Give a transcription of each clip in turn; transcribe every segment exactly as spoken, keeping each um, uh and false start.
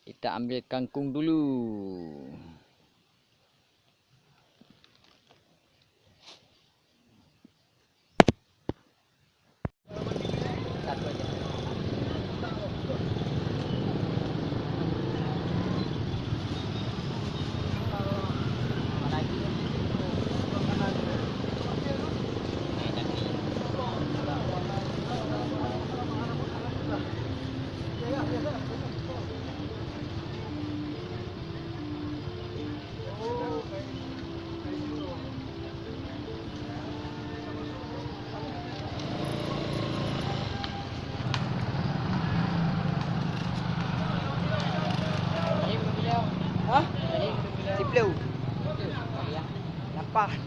Kita ambil kangkung dulu. Hah? Siplôh. Lapan.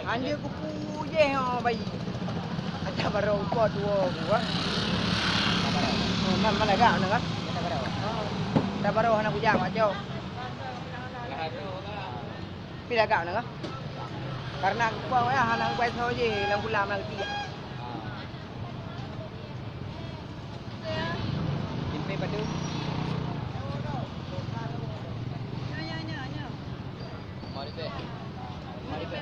Anjeuk kuku jeh, oh, bayi. Aja barô uko tuwo buah. Oh, man, man lagak na kan? Aja barô hana kujak, Pak Cok. Pi lagak na kan? Karena kuku awak hana kubai so jeh, lam kulam lagi. Tempe padu. Mau di pe? Mau di pe?